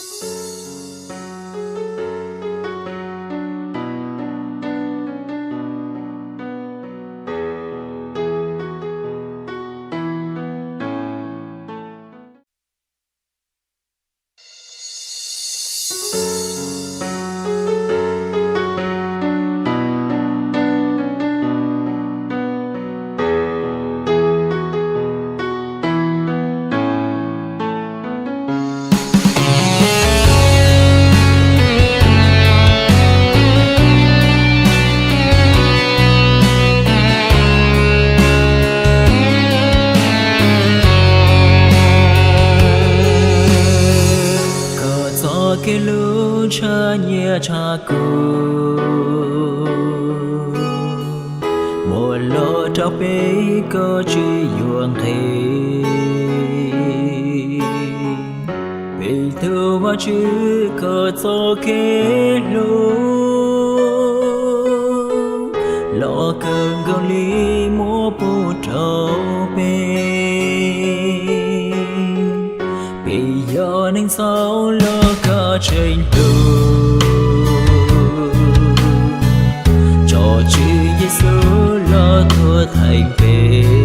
Koj txoj kev hlub tshaj nyiaj tshaj kub, muab los rau peb koj tsis yuav nqis. Peb tus Vajtswv koj txoj kev hlub los kawg nkaus li muab pub rau peb. Peb yog neeg txhaum los koj tseem hlub, tso Tswv Yexus los tuag theej peb.